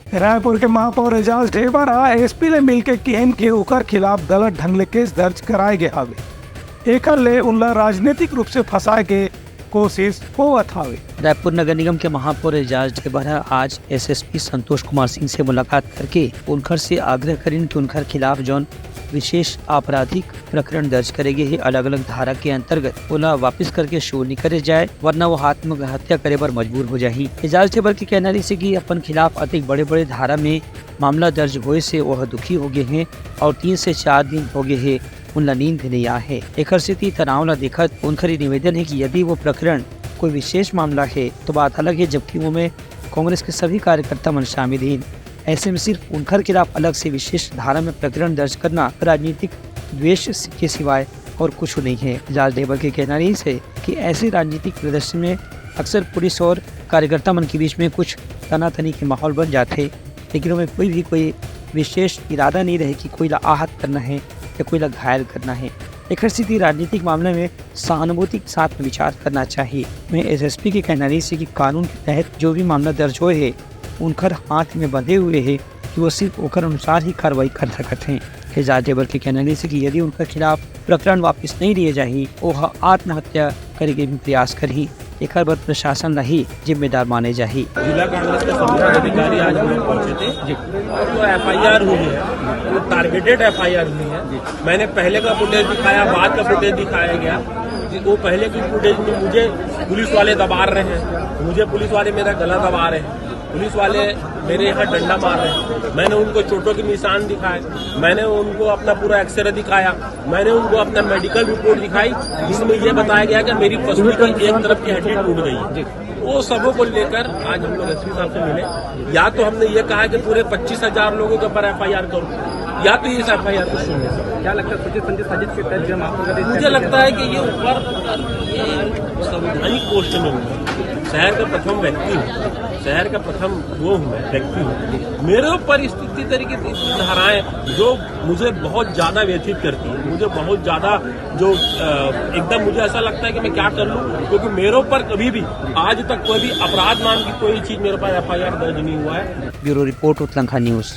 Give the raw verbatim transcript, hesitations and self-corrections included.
रायपुर के महापौर एजाज ढेबर ह एसपी ले मिलके किहिन कि ओकर खिलाफ गलत ढंग ले केस दर्ज कराए गे हावे, एकर ले उनला राजनीतिक रूप से फंसाए के कोशिश होवत हावे। रायपुर नगर निगम के महापौर एजाज ढेबर ह आज एसएसपी संतोष कुमार सिंह से मुलाकात करके उनकर से आग्रह करिन कि उनकर खिलाफ जौन विशेष आपराधिक प्रकरण दर्ज करे गे हे, अलग-अलग धारा के अंतर्गत ओला वापस करके शो नइ करे जाए, वरना वो आत्महत्या करे बर मजबूर हो जाही। एजाज ढेबर के कहना रहिस हे कि अपन खिलाफ अतेक बड़े-बड़े धारा में मामला दर्ज होए से ओह दुखी हो गे हे और तीन से चार दिन हो गे हे, उनला नींद भी नइ आए हे। एकर सेती तनाव ला देखत उनकर ये निवेदन हे कि यदि वो प्रकरण कोई विशेष मामला हे, तो बात अलग हे, जबकि वो में कांग्रेस के सभी कार्यकर्ता मन शामिल हे। ऐसे में सिर्फ उनकर खिलाफ अलग से विशेष धारा में प्रकरण दर्ज करना राजनीतिक द्वेष के सिवाय और कुछ नहीं है। एजाज ढेबर के कहना रहिस हे कि ऐसे राजनीतिक प्रदर्शन में अक्सर पुलिस और कार्यकर्ता मन के बीच में कुछ तनातनी के माहौल बन जाथे, लेकिन ओमे कोई भी कोई विशेष इरादा नहीं रहे कि कोई ला आहत करना है या कोई ला घायल करना है। एकर सेती राजनीतिक मामले में सहानुभूति के साथ में विचार करना चाहिए। वहीं एसएसपी के कहना रहिस हे कि कानून के तहत जो भी मामला दर्ज होए हे, उनकर हाथ में बंधे हुए हे कि वो सिर्फ ओकर अनुसार ही कार्रवाई कर सकत हे। एजाज ढेबर के कहना रहिस हे कि यदि उनकर खिलाफ प्रकरण वापस नहीं लिए जाही, वो ह-, आत्महत्या करे के भी प्रयास करही। एकर बर प्रशासन ला ही जिम्मेदार माने जाही। जिला कांग्रेस के सभी पदाधिकारी आज वहाँ पहुंचे थे। जी। और जो एफआईआर हुई है, वो टारगेटेड एफआईआर हुई है। जी। मैंने पहले का फुटेज दिखाया, बाद का फुटेज दिखाया गया। जी, वो पहले की फुटेज में मुझे पुलिस वाले दबा रहे हैं, मुझे पुलिस वाले मेरा गला दबा रहे हैं, पुलिस वाले मेरे यहाँ डंडा मार रहे हैं। मैंने उनको चोटों के निशान दिखाए, मैंने उनको अपना पूरा एक्सरे दिखाया, मैंने उनको अपना मेडिकल रिपोर्ट दिखाई, जिसमें ये बताया गया कि मेरी पसली की एक तरफ की हड्डी टूट गई है। वो सबों को लेकर आज हम लोग एसपी साहब से मिले। या तो हमने ये कहा कि पूरे पच्चीस हजार लोगों के ऊपर एफआईआर करो, या तो इस एफआईआर को सुनो। क्या लगता है, सोचे समझे साजिश के तहत जो हम आपको मुझे लगता है कि ये ऊपर, ये संवैधानिक पोस्ट में हूँ, शहर का प्रथम व्यक्ति हूँ, शहर का प्रथम वो हूँ मैं, व्यक्ति हूँ। मेरे ऊपर इस, इतनी तरीके से इतनी धाराएं जो मुझे बहुत ज्यादा व्यथित करती है, मुझे बहुत ज्यादा जो, अ, एकदम मुझे ऐसा लगता है कि मैं क्या कर लूँ, क्योंकि मेरे ऊपर कभी भी आज तक कोई भी अपराध नाम की कोई चीज मेरे ऊपर एफआईआर दर्ज नहीं हुआ है। Bureau report, Utlangha news.